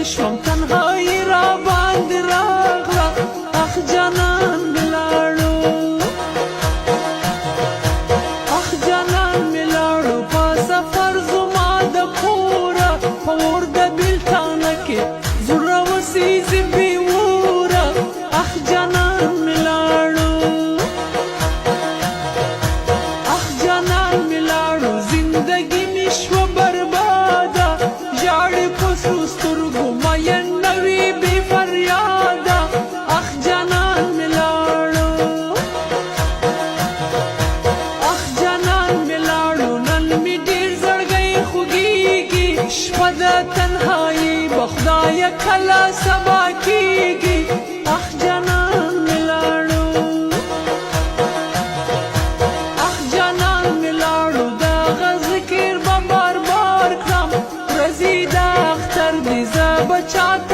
شوم، تنهایی را باندې راغله. اخ جانان مې لاړو، اخ جانان مې لاړو په سفر زما د کوره، په اور د بیلتانه کې زړه وسیځي بې وره. اخ جانان مې لاړو، اخ جانان مې لاړو، زندګي مې شوه برباده. ژاړي په سرو سترګو مین نه وي بې فریاده. اخ جانان مې لاړو، اخ جانان مې لاړو، نن مې ډېر زړګی خوږېږي. شپه د تنهایی به خدایه کله سبا کېږي. اخ جانان مې لاړو، اخ جانان مې لاړو، دغه ذکر به بار بار کړم. ورځې د اختر دې زه به چاته